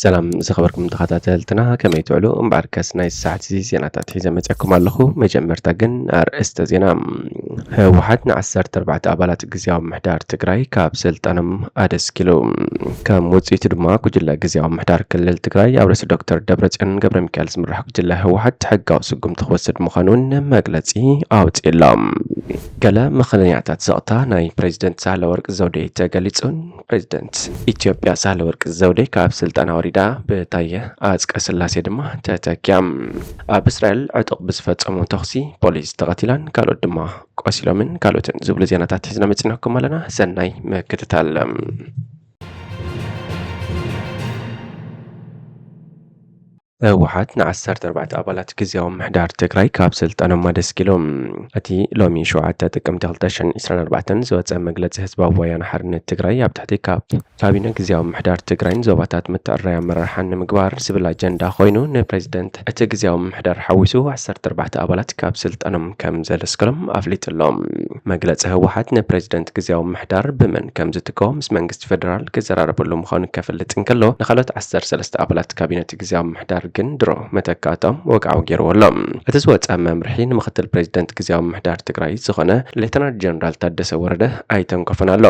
ሰላም ዝኸበርኩም ተኸታተልትና፣ ከመይ ትውዕሉ? እምበኣርከስ ናይ ሰዓት እዚ ዜናታት ሒዘ መፅኣኩም ኣለኹ። መጀመርታ ግን ኣርእስተ ዜና። ህወሓት ንዓሰርተ ኣርባዕተ ኣባላት ግዝያዊ ምምሕዳር ትግራይ ካብ ስልጣኖም ኣደስኪሉ። ከም ውፅኢቱ ድማ ጉጅለ ግዝያዊ ምምሕዳር ክልል ትግራይ ኣብ ርእሲ ዶክተር ደብረፅዮን ገብረ ሚካኤል ዝምራሕ ጉጅለ ህወሓት ሕጋዊ ስጉምቲ ክወስድ ምዃኑን መግለፂ ኣውፂእሎም። ገለ ምኽንያታት ስቕታ ናይ ፕሬዚደንት ሳህለወርቅ ዘውዴ ተገሊፁን። ፕሬዚደንት ኢትዮጵያ ሳህለወርቅ ዘውዴ ካብ ስልጣና ወሪዳ ብታየ ኣጽቀ ስላሴ ድማ ተተኪያ። ኣብ እስራኤል ዕጡቕ ብዝፈጸሙ ተኹሲ ፖሊስ ተቐቲላን ካልኦት ድማ ቆሲሎምን ካልኦትን ዝብሉ ዜናታት ሒዝና መጺናኩም ኣለና። ሰናይ ምክትታል። ህወሓት ንዓሰርተ ኣርባዕተ ኣባላት ግዝያዊ ምምሕዳር ትግራይ ካብ ስልጣኖም ኣደስኪሎም። እቲ ሎሚ ሸውዓተ ጥቅምቲ ክልተ ሽሕን ዕስራን ኣርባዕተን ዝወፀ መግለፂ ህዝባዊ ወያነ ሓርነት ትግራይ ኣብ ትሕቲ ካብ ካቢነ ግዝያዊ ምምሕዳር ትግራይን ዞባታት ምትዕርራይ ኣመራርሓን ንምግባር ዝብል ኣጀንዳ ኮይኑ ንፕሬዚደንት እቲ ግዝያዊ ምምሕዳር ሓዊሱ ዓሰርተ ኣርባዕተ ኣባላት ካብ ስልጣኖም ከም ዘደስከሎም ኣፍሊጡ ኣሎ። መግለፂ ህወሓት ንፕሬዚደንት ግዝያዊ ምምሕዳር ብመን ከም ዝትከዎ ምስ መንግስቲ ፌደራል ክዘራረበሉ ምዃኑ ከፍልጥ እንከሎ፣ ንኻልኦት ዓሰርተ ሰለስተ ኣባላት ካቢነት ግዝያዊ ምምሕዳር ግን ድሮ መተካእቶም ወግዓዊ ገይርዎ ኣሎ። እቲ ዝወፀ መምርሒ ንምኽትል ፕሬዚደንት ግዝያዊ ምምሕዳር ትግራይ ዝኾነ ሌተናል ጀነራል ታደሰ ወረደ ኣይተንከፈን ኣሎ።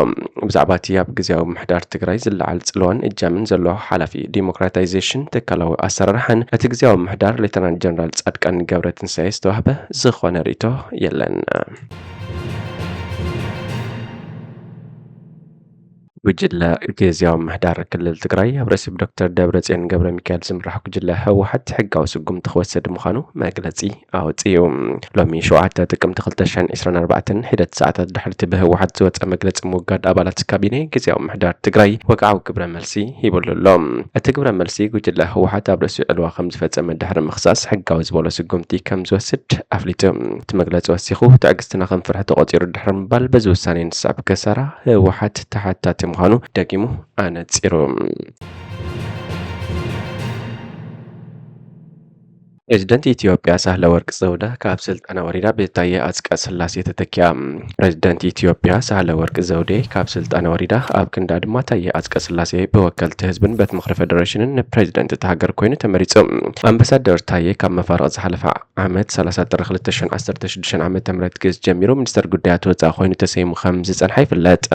ብዛዕባ እቲ ኣብ ግዝያዊ ምምሕዳር ትግራይ ዝለዓል ፅልዋን እጃምን ዘለዎ ሓላፊ ዲሞክራታይዜሽን ትካላዊ ኣሰራርሓን እቲ ግዝያዊ ምምሕዳር ሌተናል ጀነራል ጻድቃን ገብረትንሳኤ ዝተዋህበ ዝኾነ ርእይቶ የለን። ጉጅለ ግዝያዊ ምምሕዳር ክልል ትግራይ ኣብ ርእሲ ብዶክተር ደብረጽዮን ገብረ ሚካኤል ዝምራሕ ጉጅለ ህወሓት ሕጋዊ ስጉምቲ ክወስድ ምዃኑ መግለጺ ኣውጺኡ። ሎሚ ሸውዓተ ጥቅምቲ ክልተ ሽሕን ዕስራን ኣርባዕተን ሒደት ሰዓታት ድሕሪ እቲ ብህወሓት ዝወጸ መግለጺ ምውጋድ ኣባላት ካቢነ ግዝያዊ ምምሕዳር ትግራይ ወግዓዊ ግብረ መልሲ ሂብሉ ኣሎ። እቲ ግብረ መልሲ ጉጅለ ህወሓት ኣብ ርእሲ ዕልዋ ከም ዝፈጸመ ድሕሪ ምኽሳስ ሕጋዊ ዝበሎ ስጉምቲ ከም ዝወስድ ኣፍሊጡ። እቲ መግለጺ ወሲኹ ትዕግስትና ከም ፍርሒ ተቖጺሩ ድሕሪ ምባል በዚ ውሳኔ ንስዕብ ከሳራ ህወሓት ተሓታቲ ምዃኑ ደጊሙ ኣነጺሩ። ፕሬዚደንት ኢትዮጵያ ሳህለ ወርቅ ዘውደ ካብ ስልጣና ወሪዳ ብታየ ኣጽቀ ስላሴ ተተኪያ። ፕሬዚደንት ኢትዮጵያ ሳህለ ወርቅ ዘውዴ ካብ ስልጣና ወሪዳ ኣብ ክንዳ ድማ ታየ ኣጽቀ ስላሴ ብወከልቲ ህዝብን ቤት ምኽሪ ፌደሬሽንን ንፕሬዚደንት እታ ሃገር ኮይኑ ተመሪጹ። ኣምባሳደር ታየ ካብ መፋርቕ ዝሓለፈ ዓመት ሰላሳ ጥሪ ክልተ ሽሕን ዓሰርተ ሽዱሽተን ዓመተ ምህረት ግእዝ ጀሚሩ ሚኒስተር ጉዳያት ወጻኢ ኮይኑ ተሰይሙ ከም ዝጸንሐ ይፍለጥ።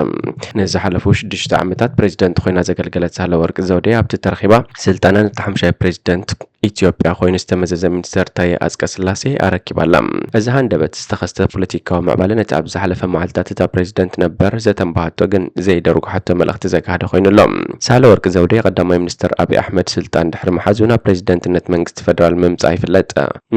ንዝሓለፉ ሽዱሽተ ዓመታት ፕሬዚደንት ኮይና ዘገልገለት ሳህለ ወርቅ ዘውዴ ኣብቲ ተረኺባ ስልጣና ነቲ ሓምሻይ ፕሬዚደንት ኢትዮጵያ ኮይኑ ዝተመዘዘ ሚኒስተር ታየ ኣጽቀ ስላሴ ኣረኪባ ኣላ። እዚ ሃንደበት ዝተኸስተ ፖለቲካዊ ምዕባለ ነቲ ኣብ ዝሓለፈ መዓልታት እታ ፕሬዚደንት ነበር ዘተንባሃቶ ግን ዘይደርጉሓቶ መልእኽቲ ዘጋህደ ኮይኑ ኣሎ። ሳህለ ወርቅ ዘውዴ ቀዳማይ ሚኒስተር ኣብይ ኣሕመድ ስልጣን ድሕሪ ምሓዙ ናብ ፕሬዚደንትነት መንግስቲ ፌደራል ምምጻኣ ይፍለጥ።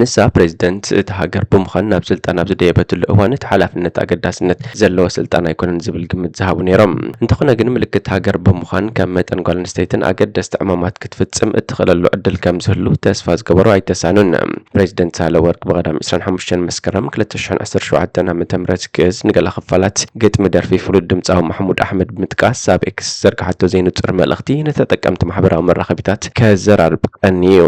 ንሳ ፕሬዚደንት እታ ሃገር ብምዃን ናብ ስልጣን ኣብ ዝደየበትሉ እዋን እቲ ሓላፍነት ኣገዳስነት ዘለዎ ስልጣን ኣይኮነን ዝብል ግምት ዝሃቡ ነይሮም። እንተኾነ ግን ምልክት ሃገር ብምዃን ከም መጠን ጓል ኣንስተይትን ኣገደስቲ ዕማማት ክትፍጽም እትኽእለሉ ዕድል ከም ዝህሉ ተስፋ ዝገበሩ ኣይተሳኑን። ፕሬዚደንት ሳህለ ወርቅ ብቐዳም ዕስራን ሓሙሽተን መስከረም ክልተ ሽሕን ዓሰርተ ሸውዓተን ዓመተ ምህረት ግእዝ ንገለ ክፋላት ግጥሚ ደርፊ ፍሉጥ ድምጻዊ ማሕሙድ ኣሕመድ ብምጥቃስ ኣብ ኤክስ ዘርግሓቶ ዘይንጹር መልእኽቲ ንተጠቀምቲ ማሕበራዊ መራኸቢታት ከዘራርብ ቀንዩ።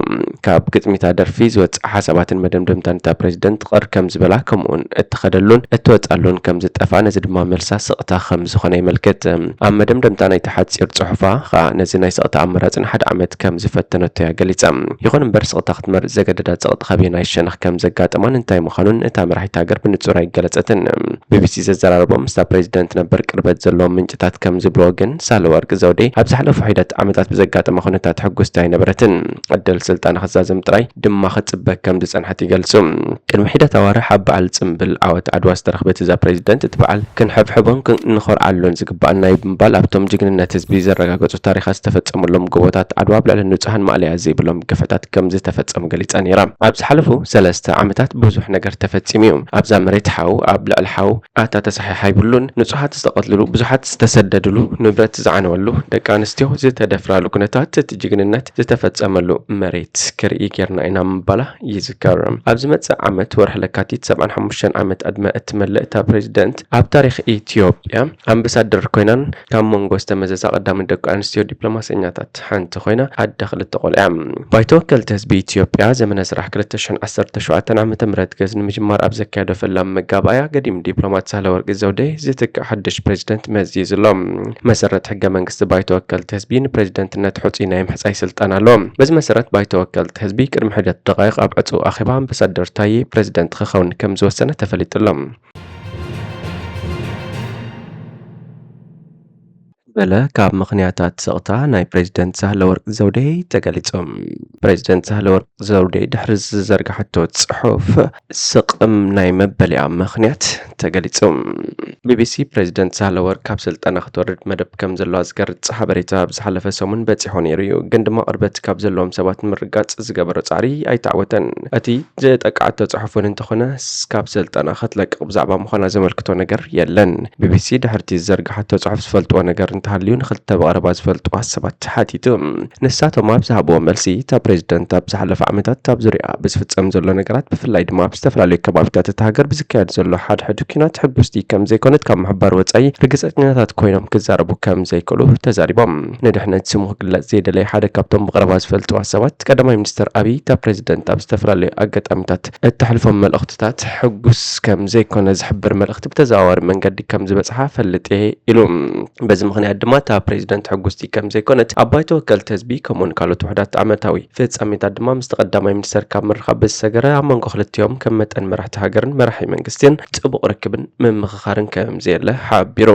ካብ ግጥሚታ ደርፊ ዝወጽእ ሓሳባትን መደምደምታን እታ ፕሬዚደንት ቕር ከም ዝበላ ከምኡውን እትኸደሉን እትወጻሉን ከም ዝጠፍኣ ነዚ ድማ መልሳ ስቕታ ከም ዝኾነ የመልክት። ኣብ መደምደምታ ናይቲ ሓጺር ጽሑፋ ኸኣ ነዚ ናይ ስቕታ ኣማራጺ ንሓደ ዓመት ከም ዝፈተነቶ እያ ገሊጻ። ይኹን እምበር ስቕታ ክትመርጽ ዘገደዳ ጸቕጢ ካበየናይ ሸነኽ ከም ዘጋጠማን እንታይ ምዃኑን እታ መራሒት ሃገር ብንጹር ኣይገለጸትን። ቢቢሲ ዘዘራረቦም ምስታ ፕሬዚደንት ነበር ቅርበት ዘለዎም ምንጭታት ከም ዝብልዎ ግን ሳህለወርቅ ዘውዴ ኣብ ዝሓለፉ ሒደት ዓመታት ብዘጋጠማ ኩነታት ሕጉስቲ ኣይነበረትን። ዕድል ስልጣና ክዛዘም ጥራይ ድማ ክጽበ ከም ዝጸንሐት ይገልጹ። ቅድሚ ሒደት ኣዋርሕ ኣብ በዓል ጽምብል ዓወት ዓድዋ ዝተረኽበት እዛ ፕሬዚደንት እቲ በዓል ክንሕብሕቦን ክንኾርዓሉን ዝግባኣና እዩ ብምባል ኣብቶም ጅግንነት ህዝቢ ዘረጋገጹ ታሪኻት ዝተፈጸመሎም ጎቦታት ዓድዋ ኣብ ልዕሊ ንጹሃን ማእለያ ዘይብሎም ግፍዕታት ከም ዝተፈጸሙ ገሊጻ ነይራ። ኣብ ዝሓለፉ ሰለስተ ዓመታት ብዙሕ ነገር ተፈጺሙ እዩ። ኣብዛ መሬት ሓው ኣብ ልዕሊ ሓው ኣታ ተሰሓሓ ይብሉን ንጹሃት ዝተቐትልሉ፣ ብዙሓት ዝተሰደድሉ፣ ንብረት ዝዓነወሉ፣ ደቂ ኣንስትዮ ዝተደፍራሉ ኩነታት እቲ ጅግንነት ዝተፈጸመሉ መሬት ክርኢ ጌርና ኢና ምባላ ይዝከር። ኣብ ዝመጽእ ዓመት ወርሒ ለካቲት ሰብዓን ሓሙሽተን ዓመት ዕድመ እትመልእ እታ ፕሬዚደንት ኣብ ታሪኽ ኢትዮጵያ ኣምባሳደር ኮይናን ካብ መንጎ ዝተመዘዛ ቀዳመት ደቂ ኣንስትዮ ዲፕሎማሰኛታት ሓንቲ ኮይና ኣደ ክልተ ቆልዓ። ባይቶ ቀተልቲ ህዝቢ ኢትዮጵያ ዘመነ ስራሕ ክልተ ሽሕን ዓሰርተ ሸውዓተን ዓመተ ምህረት ገዝ ንምጅማር ኣብ ዘካየዶ ፈላሚ መጋባእያ፣ ገዲም ዲፕሎማት ሳህለወርቅ ዘውዴ ዝትክእ ሓድሽ ፕሬዚደንት መዚዙ ኣሎ። መሰረት ሕገ መንግስቲ፣ ባይቶ ወከልቲ ህዝቢ ንፕሬዚደንትነት ሕጹይ ናይ ምሕጻይ ስልጣን ኣለዎ። በዚ መሰረት፣ ባይቶ ወከልቲ ህዝቢ ቅድሚ ሕደት ደቃይቕ ኣብ ዕጹው ኣኼባ ኣምባሳደር ታዬ ፕሬዚደንት ክኸውን ከም ዝወሰነ ተፈሊጡ ኣሎ። በለ ካብ ምኽንያታት ስቕታ ናይ ፕሬዚደንት ሳህለወርቅ ዘውዴ ተገሊጹ። ፕሬዚደንት ሳህለወርቅ ዘውዴ ድሕሪ ዝዘርግሓቶ ጽሑፍ፣ ስቕም ናይ መበሊኣ ምኽንያት ተገሊጹ። ቢቢሲ፣ ፕሬዚደንት ሳህለወርቅ ካብ ስልጣና ክትወርድ መደብ ከም ዘለዋ ዝገልጽ ሓበሬታ ኣብ ዝሓለፈ ሰሙን በጺሑ ነይሩ እዩ፣ ግን ድማ ቅርበት ካብ ዘለዎም ሰባት ንምርጋጽ ዝገበሮ ጻዕሪ ኣይተዓወተን። እቲ ዝጠቅዓቶ ጽሑፍ እውን እንተኾነ፣ ካብ ስልጣና ክትለቅቕ ብዛዕባ ምዃና ዘመልክቶ ነገር የለን። ቢቢሲ ድሕርቲ ዝዘርግሓቶ ጽሑፍ ዝፈልጥዎ ነገር እንተሃልዩ ንኽልተ ብቐረባ ዝፈልጥዋ ሰባት ሓቲቱ። ንሳቶም ኣብ ዝሃብዎ መልሲ፣ እታ ፕሬዚደንት ኣብ ዝሓለፈ ዓመታት ኣብ ዙሪያ ብዝፍጸም ዘሎ ነገራት፣ ብፍላይ ድማ ኣብ ዝተፈላለዩ ከባቢታት እታ ሃገር ብዝካየድ ዘሎ ሓድሕድ ኲናት ሕጉስቲ ከም ዘይኮነት ካብ ምሕባር ወጻኢ፣ ርግጸኛታት ኮይኖም ክዛረቡ ከም ዘይክእሉ ተዛሪቦም። ንድሕነት ስሙ ክግለጽ ዘይደለየ ሓደ ካብቶም ብቐረባ ዝፈልጥዋ ሰባት፣ ቀዳማይ ሚኒስትር ኣቢይ እታ ፕሬዚደንት ኣብ ዝተፈላለዩ ኣጋጣሚታት እተሕልፎም መልእኽትታት ሕጉስ ከም ዘይኮነ ዝሕብር መልእኽቲ ብተዘዋዋሪ መንገዲ ከም ዝበጽሓ ፈልጥ እየ ኢሉ። በዚ ምኽንያት ድማ እታ ፕሬዚደንት ሕጉስቲ ከም ዘይኮነት ኣብ ባይቶ ወከልቲ ህዝቢ ከምኡውን ካልኦት ውሕዳት ዓመታዊ ፍጻሜታት ድማ ምስቲ ቀዳማይ ሚኒስተር ካብ ምርኻብ ብዝሰገረ ኣብ መንጎ ክልቲኦም ከም መጠን መራሕቲ ሃገርን መራሒ መንግስትን ጽቡቕ ርክብን ምምኽኻርን ከም ዘየለ ሓቢሩ።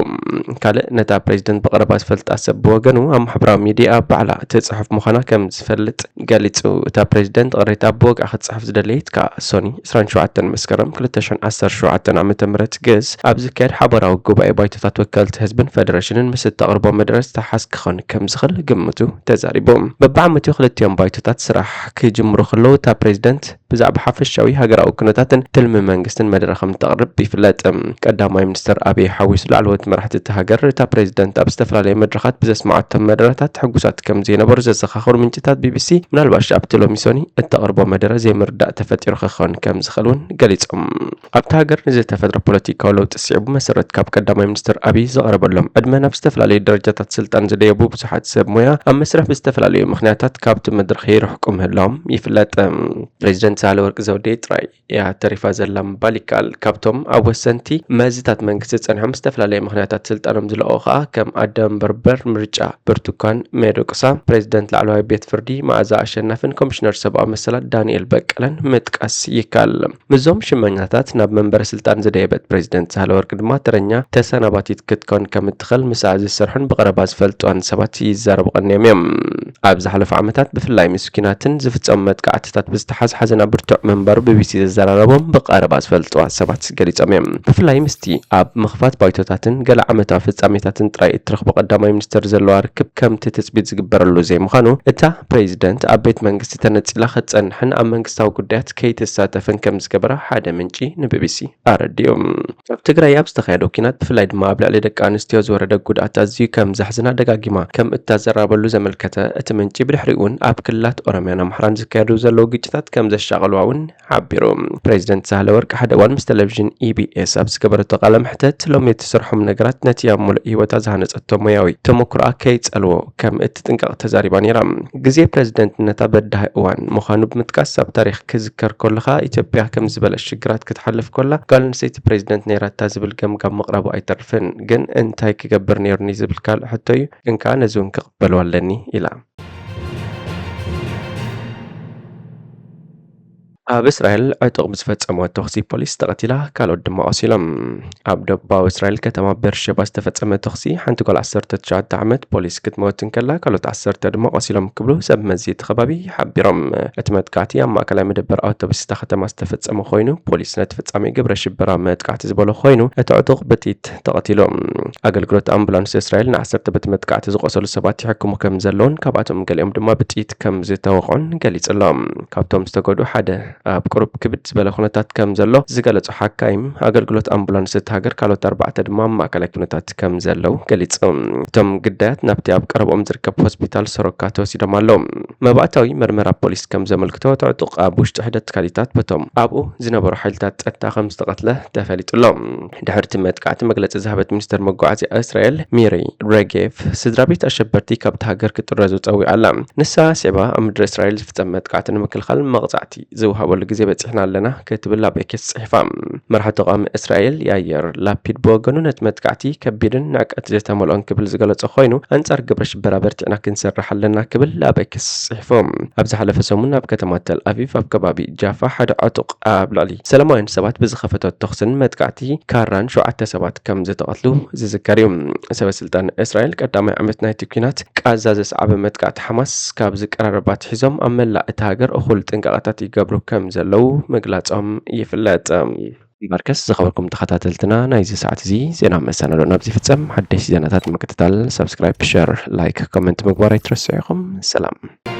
ካልእ ነታ ፕሬዚደንት ብቐረባ ዝፈልጣ ሰብ ብወገኑ ኣብ ማሕበራዊ ሚዲያ ባዕላ ትጽሕፍ ምዃና ከም ዝፈልጥ ገሊጹ። እታ ፕሬዚደንት ቅሬታ ብወግዓ ክትጽሕፍ ዝደለየት ከኣ ሶኒ ዕስራን ሸውዓተን መስከረም ክልተ ሽሕን ዓሰርተ ሸውዓተን ዓመተ ምህረት ግስ ኣብ ዝካየድ ሓባራዊ ጉባኤ ባይቶታት ወከልቲ ህዝብን ፈደረሽንን ምስ እተቕርቦ መደረ ዝተሓዝ ክኸውን ከም ዝኽእል ግምቱ ተዛሪቡ። በብዓመቱ ክልቲኦም ባይቶታት ስራሕ ክጅምሩ ከለዉ እታ ፕሬዚደንት ብዛዕባ ሓፈሻዊ ሃገራዊ ኩነታትን ትልሚ መንግስትን መደረ ከም እተቕርብ ይፍለጥ። ቀዳማይ ሚኒስተር ኣቢይ ሓዊሱ ላዕለዎት መራሕቲ እታ ሃገር፣ እታ ፕሬዚደንት ኣብ ዝተፈላለየ መድረኻት ብዘስምዓቶም መደረታት ሕጉሳት ከም ዘይነበሩ ዘዘኻኸሩ ምንጭታት ቢቢሲ፣ ምናልባሽ ኣብቲ ሎሚ ሶኒ እተቕርቦ መደረ ዘይምርዳእ ተፈጢሩ ክኸውን ከም ዝኽእል እውን ገሊጾም። ኣብታ ሃገር ንዝተፈጥረ ፖለቲካዊ ለውጢ ስዒቡ፣ መሰረት ካብ ቀዳማይ ሚኒስተር ኣቢይ ዝቐረበሎም ዕድመ ናብ ዝተፈላለዩ ደረጃታት ስልጣን ዝደየቡ ብዙሓት ሰብ ሞያ ኣብ መስርሕ ብዝተፈላለዩ ምኽንያታት ካብቲ መድረኽ ይርሕቁ ምህላዎም ይፍለጥ። ፕሬዚደንት ሳህለወርቅ ዘውዴ ጥራይ እያ ተሪፋ ዘላ ምባል ይከኣል። ካብቶም ኣብ ወሰንቲ መዝታት መንግስቲ ጸኒሖም ዝተፈላለየ ምኽንያታት ስልጣኖም ዝለቐቑ ከኣ ከም ኣደ መንበር ምርጫ ብርቱካን ሚደቅሳ፣ ፕሬዚደንት ላዕለዋይ ቤት ፍርዲ መዓዛ ኣሸናፍን ኮሚሽነር ሰብኣዊ መሰላት ዳንኤል በቀለን ምጥቃስ ይከኣል። ምስዞም ሽመኛታት ናብ መንበረ ስልጣን ዝደየበት ፕሬዚደንት ሳህለወርቅ ድማ ተረኛ ተሰናባቲት ክትኮን ከም እትኽእል ምስኣ ዝሰርሑን ብቐረባ ዝፈልጥዋን ሰባት ይዛረቡ ቀንዮም እዮም። ኣብ ዝሓለፉ ዓመታት ብፍላይ ምስ ኲናትን ዝፍጸሙ መጥቃዕትታት ብዝተሓዝ ሓዘና ብርቱዕ ምንባሩ ቢቢሲ ዘዘራረቦም ብቐረባ ዝፈልጥዋ ሰባት ገሊጾም እዮም። ብፍላይ ምስቲ ኣብ ምኽፋት ባይቶታትን ገለ ዓመታዊ ፍጻሜታትን ጥራይ እትረኽቦ ቀዳማይ ሚኒስተር ዘለዋ ርክብ ከምቲ ትጽቢት ዝግበረሉ ዘይምዃኑ፣ እታ ፕሬዚደንት ኣብ ቤት መንግስቲ ተነጺላ ክትጸንሕን ኣብ መንግስታዊ ጉዳያት ከይትሳተፍን ከም ዝገበራ ሓደ ምንጪ ንቢቢሲ ኣረዲኡ። ኣብ ትግራይ ኣብ ዝተኻየደ ኲናት ብፍላይ ድማ ኣብ ልዕሊ ደቂ ኣንስትዮ ዝወረደ ጉድኣት ኣዝዩ ከም ዘሕዝና ደጋጊማ ከም እተዘራበሉ ዘመልከተ እቲ ምንጪ፣ ብድሕሪኡ እውን ኣብ ክልላት ኦሮምያን ኣምሓራን ዝካየዱ ዘለዉ ግጭታት ከም ዘሻቐልዋ እውን ሓቢሩ። ፕሬዚደንት ሳህለወርቅ ሓደ እዋን ምስ ቴሌቪዥን ኢቢኤስ ኣብ ዝገበረቶ ቃለ መሕተት፣ ሎሚ እትሰርሖም ነገራት ነቲ ኣብ ሙሉእ ህይወታ ዝሃነጸቶ ሞያዊ ተመኩሮኣ ከይጸልዎ ከም እትጥንቀቕ ተዛሪባ ነይራ። ግዜ ፕሬዚደንትነታ በዳሂ እዋን ምዃኑ ብምጥቃስ፣ ኣብ ታሪኽ ክዝከር ከሎ ከኣ፣ ኢትዮጵያ ከም ዝበለ ሽግራት ክትሓልፍ ከላ፣ ጓል ኣንስተይቲ ፕሬዚደንት ነይራታ ዝብል ገምጋም ምቕራቡ ኣይተርፍን። ግን እንታይ ክገብር ነይሩኒ ዝብል ካልእ ሕቶ እዩ፣ ግን ከኣ ነዚ እውን ክቕበሎ ኣለኒ ኢላ። ኣብ እስራኤል ዕጡቕ ብዝፈጸምዎ ተኹሲ ፖሊስ ተቐቲላ፣ ካልኦት ድማ ቆሲሎም። ኣብ ደቡባዊ እስራኤል ከተማ ቤርሸባ ዝተፈጸመ ተኹሲ ሓንቲ ጓል ዓሰርተ ትሽዓተ ዓመት ፖሊስ ክትመውት እንከላ፣ ካልኦት ዓሰርተ ድማ ቆሲሎም ክብሉ ሰብ መዚ እቲ ከባቢ ሓቢሮም። እቲ መጥቃዕቲ ኣብ ማእከላይ መደበር ኣውቶቡስ እታ ከተማ ዝተፈጸመ ኮይኑ፣ ፖሊስ ነቲ ፍጻሜ ግብረ ሽበራዊ መጥቃዕቲ ዝበሎ ኮይኑ፣ እቲ ዕጡቕ ብጥይት ተቐቲሉ። ኣገልግሎት ኣምቡላንስ እስራኤል ንዓሰርተ በቲ መጥቃዕቲ ዝቖሰሉ ሰባት ይሕክሙ ከም ዘለውን፣ ካብኣቶም ገሊኦም ድማ ብጥይት ከም ዝተወቕዑን ገሊጹ ኣሎ። ካብቶም ዝተጎድኡ ሓደ ኣብ ቅሩብ ክብድ ዝበለ ኩነታት ከም ዘሎ ዝገለጹ ሓካይም፣ ኣገልግሎት ኣምቡላንስ እቲ ሃገር ካልኦት ኣርባዕተ ድማ ኣብ ማእከላይ ኩነታት ከም ዘለዉ ገሊጹ። እቶም ግዳያት ናብቲ ኣብ ቀረብኦም ዝርከብ ሆስፒታል ሶሮካ ተወሲዶም ኣለዉ። መባእታዊ መርመራ ፖሊስ ከም ዘመልክቶ፣ እቲ ዕጡቕ ኣብ ውሽጢ ሕደት ካሊታት በቶም ኣብኡ ዝነበሩ ሓይልታት ጸጥታ ከም ዝተቐትለ ተፈሊጡ ኣሎ። ድሕሪ እቲ መጥቃዕቲ መግለጺ ዝሃበት ሚኒስተር መጓዓዝያ እስራኤል ሚሪ ሬጌቭ፣ ስድራ ቤት ኣሸበርቲ ካብቲ ሃገር ክጥረዙ ጸዊዓ ኣላ። ንሳ ስዒባ ኣብ ምድሪ እስራኤል ዝፍጸም መጥቃዕቲ ንምክልኻል መቕጻዕቲ ዝወሃበሉ ግዜ በጺሕና ኣለና ክትብል ኣብ ኤክስ ጽሒፋ። መራሒ ተቓዋሚ እስራኤል ያየር ላፒድ ብወገኑ ነቲ መጥቃዕቲ ከቢድን ንዕቀት ዝተመልኦን ክብል ዝገለጾ ኮይኑ፣ ኣንጻር ግብረ ሽበራ በርቲዕና ክንሰርሕ ኣለና ክብል ኣብ ኤክስ ጽሒፉ። ኣብ ዝሓለፈ ሰሙን ኣብ ከተማ ተል ኣቪቭ ኣብ ከባቢ ጃፋ ሓደ ዕጡቕ ኣብ ልዕሊ ሰላማውያን ሰባት ብዝኸፈቶ ተኹስን መጥቃዕቲ ካራን ሸውዓተ ሰባት ከም ዝተቐትሉ ዝዝከር እዩ። ሰበ ስልጣን እስራኤል ቀዳማይ ዓመት ናይቲ ኲናት ቃዛ ዘስዓበ መጥቃዕቲ ሓማስ ካብ ዝቀራረብ ኣትሒዞም ኣብ መላእ እታ ሃገር እኹል ጥንቃቐታት ይገብሩ ከም ዘለዉ ምግላጾም ይፍለጥ። እምበርከስ ዝኸበርኩም ተኸታተልትና ናይዚ ሰዓት እዚ ዜና መሰናዶ ናብዚ ፍጸም። ሓደሽቲ ዜናታት ንምክትታል ሳብስክራይብ፣ ሸር፣ ላይክ፣ ኮመንት ምግባር ኣይትረስዑ ኢኹም። ሰላም።